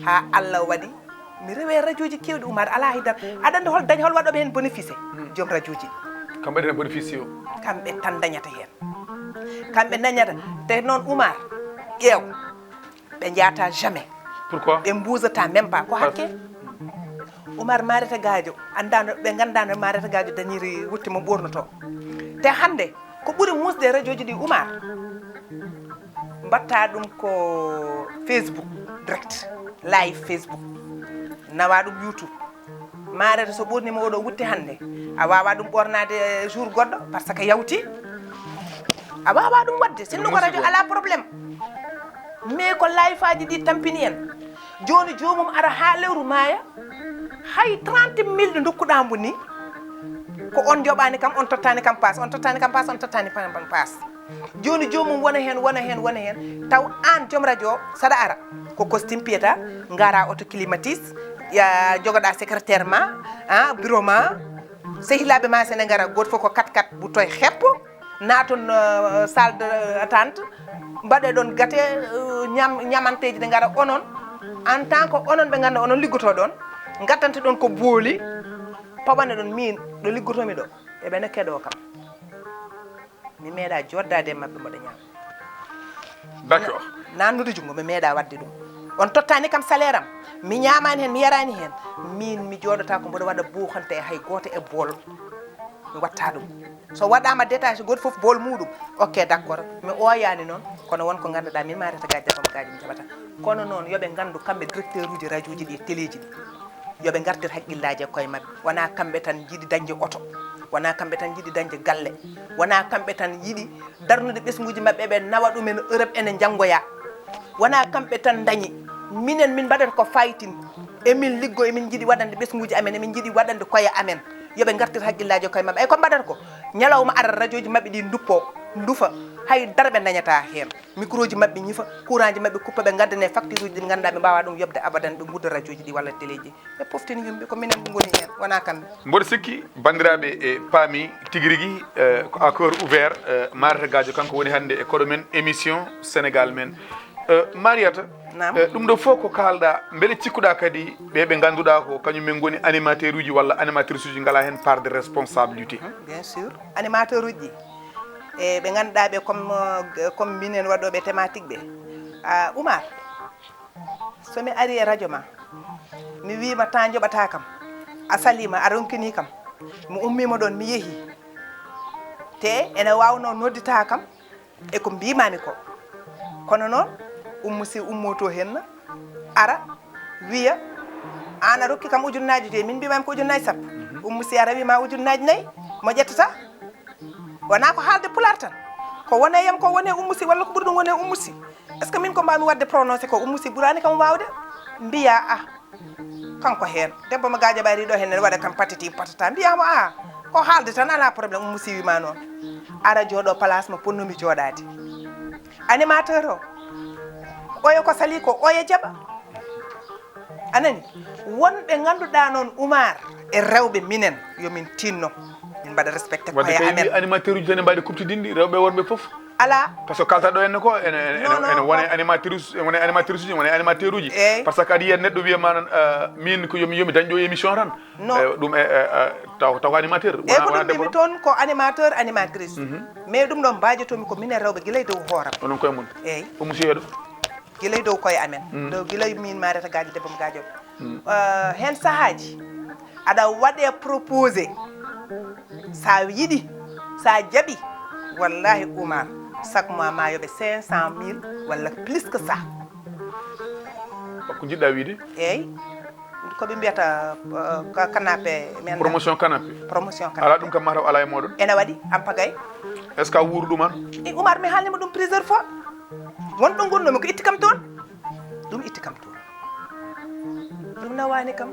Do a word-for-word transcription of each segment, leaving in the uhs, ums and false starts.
Ha Allah waɗi mi rewe radioji kewɗi, Umar, ala haydara. Aɗa andi hol dañ hol waɗoɓe hen bénéficié? Joom radioji ɗi. Kamɓe ɗen bénéficié o. Kamɓe tan dañata hen. Kamɓe dañata. Te noon, Umar, ƴeew, ɓe jaata jamais. Pourquoi? Ɓe mbusata même pas ko hakke. Umar, Mareta Gadio, andano, ɓe gandano Mareta Gadio dañiri wutte mo ɓornoto. Te hande ko ɓuri musde e radioji ɗi, Umar, mbatta ɗum ko Facebook direct, live Facebook, nawa ɗum YouTube. Mareta, so ɓornima oɗo wutte hande, a wawa ɗum ɓornade jour goɗɗo parce que yawti. A wawa ɗum wadde, sinno ko radio, ala problème. Mais ko live aji ɗi tampini en. Joni jomum ara ha lewru maya, hay trente mille ɗo dokkuɗa mbo ni, ko on joɓani kam, on tottani kam passe, on tottani kam passe, on tottani kam passe. Joni jomum wona hen, wona hen, wona hen, taw an joom radio o, saɗa ara ko costume piyata, gara auto climatis, ya jogoɗa secrétaire ma, a bureau ma, sehilaɓe ma sene gara, goto foof ko quatre quatre boutoy heppo, naton, euh, salle de attente, mbaɗe ɗon gate, euh, ñam-, ñamanteji ɗe gara, onon en tant que onon ɓe ganduɗa onon liggoto ɗon, gattante ɗon ko booli, pawane ɗon. Min ɗo liggotomi ɗo, eɓene keɗo kam. Mi meeɗa joddade e maɓɓe mboɗo ñaama. D'accord. Nannude junngo, mi meeɗa waɗde ɗum. On tottani kam salaire am, mi ñaamaani heen, mi yaraani heen. Miin mi jooɗotaako mboɗo waɗa buuxante e hay gooto e bool. Mi watta ɗum. So waɗaama détaché, gooto fof bool muuɗum, ok, d'accord. Mi ooyaani noon, kono won ko ngannduɗaa, min Mareta Gadio Debbo mo Gadio mi jaɓata. Kono noon, yo ɓe nganndu kamɓe directeur uji radio ji ɗi e télé ji ɗi. Yo ɓe ngartir haqqillaaji e koye maɓɓe. Wonaa kamɓe tan njiɗi dañde oto. Wonaa kamɓe tan njiɗi dañde galle. Wonaa kamɓe tan njiɗi darnude ɓesnguuji maɓɓe, ɓe nawa ɗumen Europe ene njanngoya. Wonaa kamɓe tan ndañi. Minen, min mbaɗata ko fayitin. Emin liggo, emin njiɗi waɗande ɓesnguuji amen, emin njiɗi waɗande koye amen. Yo ɓe ngartir haqqillaaji e koye maɓɓe. Ay ko mbaɗata ko, ñalawma ara, radioji maɓɓe ɗi nduppo, ndufa. Hay dara ɓe ndañata heen. Microji maɓɓe ñifa, courantji maɓɓe kuppa, ɓe ngaddane factureji ɗi ɓe ngannduɗaa ɓe mbaawaa ɗum yoɓde abadan, ɓe ngudda radioji ɗi walla téléji. Ɓe poftini yimɓe, ko minen ngoni heen, wonaa kamɓe. Mboɗo sikki banndiraaɓe e paami tigi rigi, eh, ko à cœur ouvert, eh, Mareta Gadio kanko woni hannde e koɗo men émission Sénégal men. Eh, Mariata, naam. Eh, ɗum ɗo fof ko kaalɗaa, mbele cikkuɗaa kadi ɓe ɓe ngannduɗaa ko kañum men ngoni animateur uji walla animatrice uji ngalaa heen part de responsabilité? Mhm, bien sûr. Animateur uji ɗi, e ɓe ngannduɗaa ɓe comme, euh, comme minen waɗooɓe thématique ɓe. Ah, Oumar, so mi ari e radio ma, mi wiima temps njoɓata kam, a saliima, a ronkini kam, mi ummiima ɗoon, mi yehi. Te ene waawnoo noddita kam e ko mbiimaami ko. Kono noon, Oumou Sy ummoto heen, ara, wiya, aan a rokki kam ujunnaaji joyi, min mbiimaami ko ujunnaaji sappo. Oumou Sy ara wiima ujunnaaji nayi, mo ƴettata? Wonaa ko haalde pulaar tan. Ko wone yam ko wone Oumou Sy walla ko ɓuri ɗum wone Oumou Sy. Est-ce que min ko mbaawmi waɗde prononcé ko Oumou Sy ɓuraani kam waawde? Mbiya, ah, kanko heen. Debbo mo Gadio ɓayri ɗo heen ene waɗa kam patati patata. Mbiya mo, ah, ko haalde tan, alaa problème, Oumou Sy wiima noon. Ara jooɗo place mo ponnomi jooɗaade. Animateur o, oya ko sali ko, oya jaɓa. A nani? Won ɓe ngannduɗaa noon, Oumar, e rewɓe minen, yo min tinno. Min mbaɗa respecté koye amen. Wadde kay animateur uji tan e mbaɗi kuɓtidinɗi, rewɓe e worɓe fof. Alaa. Par ce que kalta ɗo henne ko, ene, ene, ene, non, non, ene wone animatrice, ene wone animatrice uji, wone animateur uji. Eey. Par ce que aɗa yiya neɗɗo wiya ma noon, euh, min ko yomi, yomi dañ ɗo émission tan. Non. Eh, ɗum e, e, e, taw, taw ko animateur. Eey, wona, ko wona ɗum mbimi debbo toon, ko animateur, animatrice. Mhm. Mais ɗum ɗo mbaajotomi ko minen rewɓe gila e dow hooram. Onon koye mon. Eey. Oumou Sy heɗo. Gila e dow koye amen. Mm. Dow gila min Mareta Gadio Debbo mo Gadio. Mm. Euh, heen sahaaji, aɗa waɗe proposé. Sa yiɗi, sa jaɓi, wallahi Oumar, chaque mois ma yoɓe cinq cent mille walla plus que ça. Ko jiɗɗa wiide? Eey. Ko ɓe mbiyata, euh, ka-, canapé, mi anndaa. Promotion canapé? Promotion canapé. Alaa ɗum kam mataw alaa e mooɗon? Ene waɗi, en pagaille. Est-ce que a wuuri ɗum an? E Oumar, mi haalnima ɗum plusieurs fois. Won ɗo ngonnomi ko itti kam toon. Ɗum itti kam toon. Ɗum nawaani kam.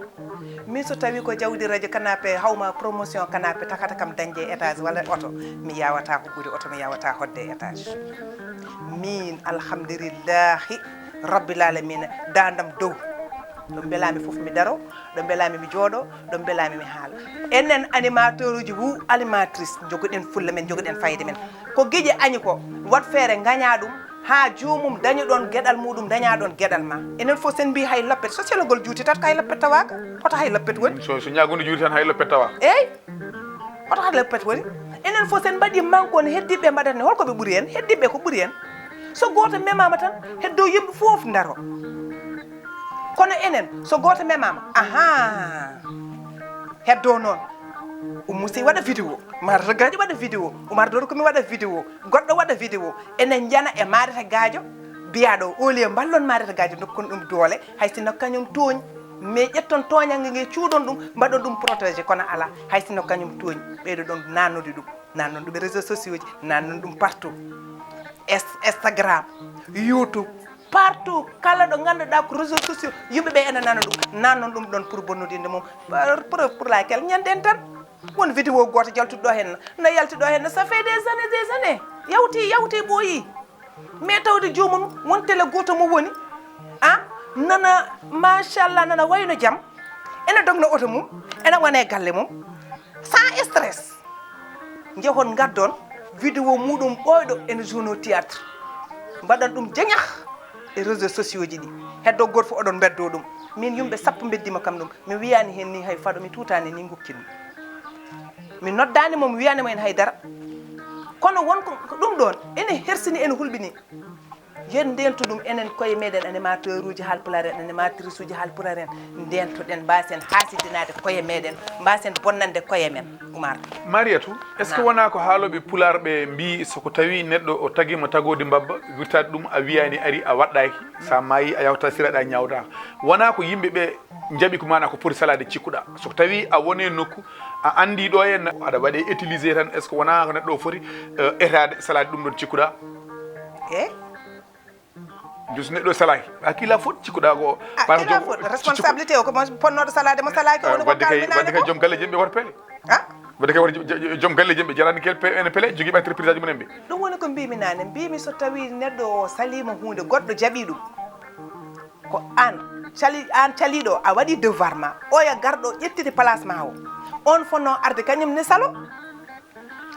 Min so tawi ko jawdi radio canapé, hawma promotion canapé, takata kam dañde étage walla oto, mi yawata ko ɓuri oto, mi yawata hoɗde étage. Min, alhamdulillahi rabbil alamina, dadam dow. Ɗo mbelami fof mi daro, ɗo mbelami mi jooɗo, ɗo mbelami mi haala. Enen animateur uji wu, animatrice, jogoɗen fulla men, jogoɗen fayida men. Ko giƴe añi ko, wat feere gaña ɗum, haa joomum daña ɗoon geɗal muɗum, daña ɗoon geɗal ma. Enen fof sen mbi hay loppet, so celogol juuti tan ko hay loppet tawaaka. Hoto hay loppet woni? So, so ñaagunde juuti tan hay loppet tawa. Eey. Hoto hay loppet woni? Enen fof sen mbaɗi manko ne, heddiɓe mbaɗat ne, holko ɓe ɓuri en? Heddiɓe ko ɓuri en. So gooto memaama tan, heddo yimɓe fof ndaro. Kono enen, so gooto memaama, ahaa, heddo noon. Ummu Sey waɗa vidéo, Marata Gadio waɗa vidéo, Umar Doro Kumi waɗa vidéo, goɗɗo waɗa vidéo. Enen njana e Marata Gadio, biyaɗo o lieu mballon Marata Gadio, dokkon ɗum doole, hay sinno kañum tooñ. Mais ƴetton tooñange nge, cuuɗon ɗum, mbaɗon ɗum protégé, kono alaa, hay sinno kañum tooñ. Ɓeydo ɗon nannude ɗum, nannon ɗum e réseaux sociaux ji, nannon ɗum partout. Es-, Instagram, YouTube, partout, kala ɗo ngannduɗaa ko réseaux sociaux, yimɓe ɓe ene nana ɗum, nannon ɗum ɗon pour bonnude inde mum. Par-, preuve pour laquelle, ñanden tan, won vidéo gooto jaltuɗo ɗo henna, na yalti ɗo henna, ça fait des années, des années, yawti, yawti, ɓooyi. Mais tawde joomum, won télé gooto mo woni, a, nana, machallah, nana wayno jam, ene dogna oto mum, ene wona e galle mum, sans stress. Njehon ngaddon vidéo muɗum ɓooyɗo ene jouno théâtre. Mbaɗon ɗum jañah e réseaux sociaux ji ɗi. Heddo gooto fof oɗon mbeddo ɗum. Min yumɓe sappo mbeddima kam ɗum. Mi wiyani hen ni hay fado, mi tutani ni gokkinmi. Mi noddani mo, mi wiyani mo hen hay dara. Kono won ko, ko ɗum ɗon ene hersini, ene hulɓini. Yen ndeentu ɗum enen koye meɗen, animateur uji Haalpulaar en, animatrice uji Haalpulaar en, ndeentoɗen, mbasen haasidinaade koye meɗen, mbasen bonnande koye men, Umar. Mariatu, est-ce que Naam. wonaa ko haalooɓe Pulaar ɓe mbii, so ko tawi neɗɗo o tagiima tagoodi mbabba, wirtaade ɗum a wiyaani ari a waɗɗaaki, so a maayi a yawta siraɗa ñaawda? Wonaa ko yimɓe ɓe njaɓi ko maanaa ko poti salaade cikkuɗa? So ko tawi a woni e nokku, a anndi ɗo e na-, aɗa waɗe utilisé tan, est-ce que wonaa ko neɗɗo o foti, eh, etaade salaade ɗum ɗon cikkuɗa? E? Jus neɗɗo salaaki. A kila fot cikkuɗa ko. Ah, par kila exemple, fot. Responsabilité o ko mo ponnoɗo salade mo salaaki, ah, woni ko wadde kay, kalminaani wadde kay ko. Joom galle jemɓe wata pele. Ah? Wadde kay wata jo-, jo-, joom galle jemɓe jarani kel pe-, ene pele, jogiiɓe entreprise aji mumen ɓe. Ɗum woni ko mbimi naane. Mbimi so tawi neɗɗo o salima huunde, goɗɗo jaɓi ɗum. Ko an, cali-, an caliɗo, a waɗi devoir ma. Oya garɗo ƴettiti place ma o. On fonno arde kañum ne salo.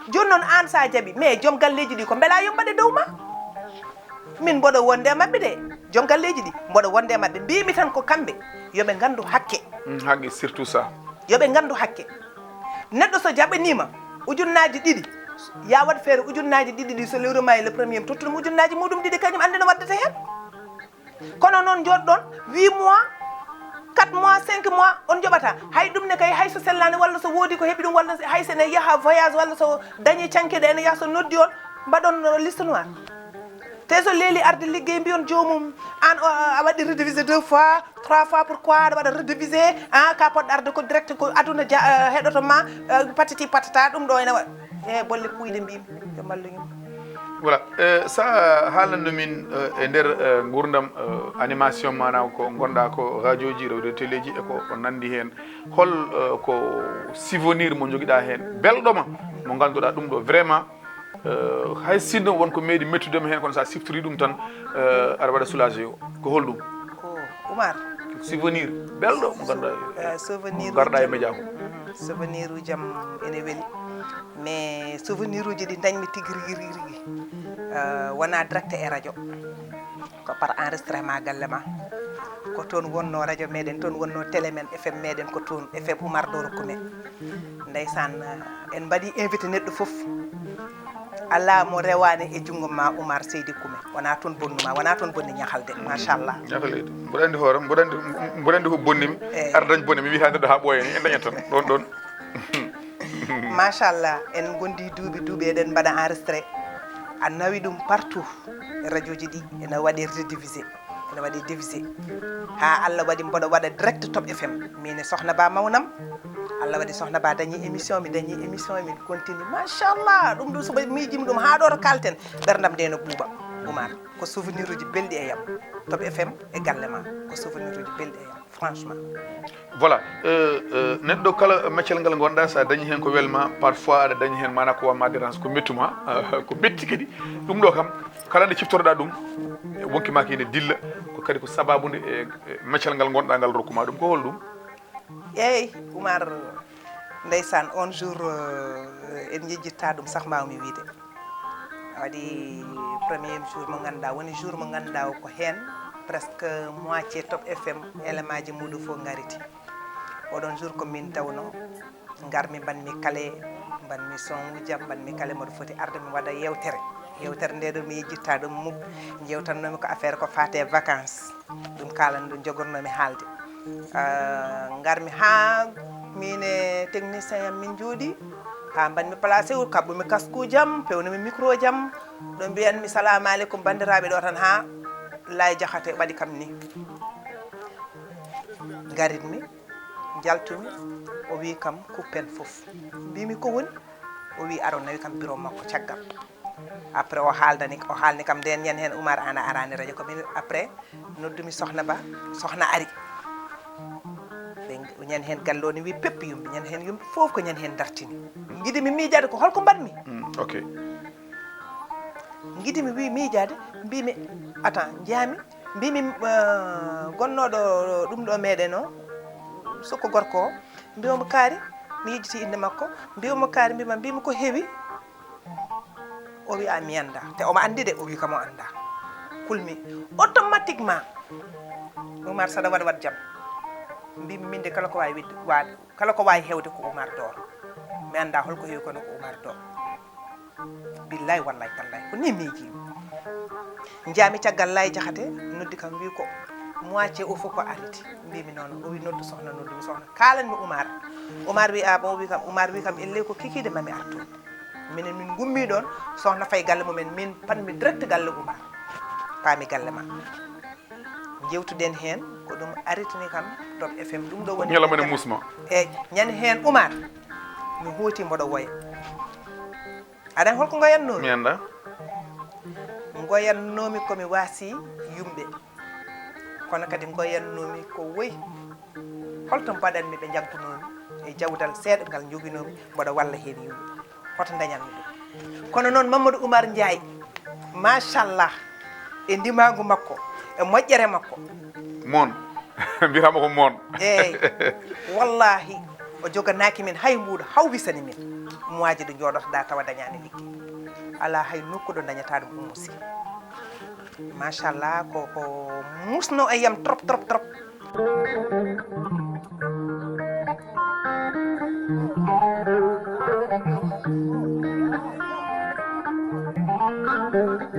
Jooni noon, aan so a jaɓii, mais joom galleeji ɗi ko mbela yo mbaɗe dow ma? Min mboɗo wonde e maɓɓe de, joom galleeji ɗi mboɗo wonde e maɓɓe. Mbiimi tan ko kamɓe yo ɓe nganndu hakke. Mm, hakke, surtout ça. Yo ɓe nganndu hakke. Neɗɗo so jaɓaniima ujunnaaji ɗiɗi, ya waɗ feere ujunnaaji ɗiɗi ɗi, so lewru maayi le premier, mi totta ɗum ujunnaaji muɗum ɗiɗi, kañum annda no waɗdata heen. Kono noon, njooɗɗon huit mois, quatre mois, cinq mois, on njoɓata. Hay ɗum ne kay, hay so sellaani, walla so woodi ko heɓi ɗum, walla hay so ene yaha voyage, walla so dañi canke ɗe ene yaha, so noddi on, mbaɗon liste noire. Te so leeli arde liggey, mbiyon joomum, aan o, a waɗi redivisé deux fois, trois fois, pourquoi aɗa waɗa redivisé? Ah, ka poɗɗo arde ko direct, ko aduna ja-, eh, heɗoto ma, eh, patati patata, ɗum ɗo ene waɗa. E bolle puuyɗe mbimi, yo mallu yimɓe. Voilà. Eh, sa haalande min, eh, e nder, eh, nguurndam, eh, animation, maanaam ko ngonɗa ko radioji, radio, téléji e ko, ko nandi heen. Hol, eh, ko souvenir mo jogiɗa heen, belɗo ma, mo ngannduɗa ɗum ɗo vraiment, eh, hay sinno won ko meeɗi mettudema heen, kono sa siftori ɗum tan, eh, aɗa waɗa soulagé o. Ko holɗum? Ko Oumar. Souvenir belɗo mo ngannduɗa, eh, souvenir mo garɗa e uji am. Média ko. Mhm. Souvenir uji am ene weli. Mais souvenir uji ɗi dañmi tigi rigi, rigi, rigi. Eh, wona direct e radio. Ko par enregistrement galle ma. Ko toon wonno radio meɗen, toon wonno télé men, F M meɗen, ko toon, F M Oumar Doro Kume. Ndeysaan, eh, en mbaɗi invité neɗɗo fof. Alaa mo rewaani e junngo ma, Oumar Seydi Kume. Wonaa toon bonnuma, wonaa toon bonni ñahalde. Machallah. Ñahalde. Mboɗo anndi hoore, mboɗo anndi, mboɗo anndi ko bonnimi. Eey. Aɗa dañ bonne, mi wiyata neɗɗo haa ɓooya ni, en dañat tan. Ɗon, ɗon. Machallah, en ngondi duuɓi, duuɓi eɗen mbaɗa enregistré. A nawi ɗum partout e radioji ɗi, ene waɗi redivisé. Ene waɗi divisé. Haa Allah waɗi mboɗo waɗa direct Top F M. Min e Sohna Ba mawnam. Allah waɗi Sohna Ba dañi émission, mi dañi émission, min continue. Machallah, ɗum ɗum so miijimi ɗum haa ɗo to kalten, ɓerdam nde no buuba. Oumar, ko souvenir uji belɗi e yam. Top F M e galle ma, ko souvenir uji belɗi e yam, franchement. Voilà, euh, euh, neɗɗo kala meccal ngal ngonɗa, sa dañi heen ko welma, parfois aɗa dañi heen mana ko wamma dérange, ko mettuma, euh, ko metti kadi. Ɗum ɗo kam, kala nde ciftoroɗa ɗum, wonki ma ki ne dilla, ko kadi ko sababude e, e meccal ngal ngonɗa ngal rokkuma ɗum, ko holɗum? Eey, Oumar, ndeysaan, on jour, euh, en yejjitta ɗum sax, mbawmi wiide. Waɗi premier jour mo ngannduɗaa, woni jour mo ngannduɗaa o ko heen presque moitié Top F M élément ji muɗum fof ngariti. Oɗon jour ko min tawno, ngarmi mbanmi kale, mbanmi son ujam, mbanmi kale mboɗo foti arde mi waɗa yewtere. Yewtere nde ɗo mi yejjitta ɗum muk, jewtannoomi ko affaire ko fate vacances. Ɗum kaalan ɗum jogornoomi haalde. Ah, ngarmi haa min e technicien am min njooɗi, haa mbanmi placé o, kaɓɓumi kaskuuji am, pewnumi micro ji am. Ɗo mbiyanmi, "Salaamu aleykum, banndiraaɓe," ɗo tan haa Laay Jaxate waɗi kam ni. Ngaritmi, njaltumi, o wi kam, "Kuppen fof." Mbimi, "Ko woni?" O wi, "Aro," nawi kam bureau makko caggal. Après, o haaldani, o haalni kam, nden ñande heen Oumar an a araani radio ko min. Après, noddumi Soxna Ba, Soxna ari. Ɓe ñande heen galle o ne wi peppi yumɓe, ñande heen yumɓe fof ko ñande heen dartini. Ngiɗimi miijaade ko holko mbaɗmi. Mm, ok. Ngiɗimi wi miijaade, mbimi, attends, njaami, mbimi, eh, gonnooɗo ɗum ɗo meɗen o, sukko gorko o, mbimomo kaari, mi yejjiti innde makko, mbimomo kaari, mbima, mbimi ko hewi, o wi a mi annda, te omo anndi de, o wi kam o annda. Kulmi, automatiquement, Oumar saɗa waɗa waɗ jam, mbimi min de kala ko wawi wedde, waɗ, kala ko wawi hewde ko Oumar Dor, mi annda holko hewi kono ko Oumar Dor. Billahi wallahi tallahi ko ni miijimi. Njaami caggal Laay Jaxate noddi kam wi ko moitié o fof ko ariti. Mbimi noon, o wi noddu soxna, noddumi soxna, kaalanmi Oumar. Oumar wi a bon, wi kam, Oumar wi kam elle ko kikiiɗe mami artu. Minen min ngummi ɗoon, soxna fay galle mumen, min panmi direct galle Oumar. Paami galle ma. Njewtuɗen heen, ko ɗum aritini kam Top F M, ɗum ɗo woni. Ñalawma ne muusma. Eeyi, ñande heen Oumar, mi hooti mboɗo woya. Aɗa anndi holko ngoyannoomi? Mi annda. Ngoyannoomi ko mi waasi yumɓe. Kono kadi ngoyannoomi ko woyi. Holto mbaɗanmi ɓe njaggunoomi e jawdal seeɗa ngal njoginoomi, mboɗo walla heen yumɓe. Hoto ndañanmi ɗum. Kono noon Mamadou Oumar Ndiaye, machallah, e ndimaagu makko, e moƴƴere makko. Moon. Mbiyataama ko moon. Eeyi. Wallahi, o joganaaki min hay mbuuɗu, haw wisani min. Mois ji ɗo njooɗotoɗaa tawa dañaani ligge. Alaa hay nokku ɗo dañataa ɗum Oumou Sy. Machallah, ko, ko musno e yam trop, trop, trop.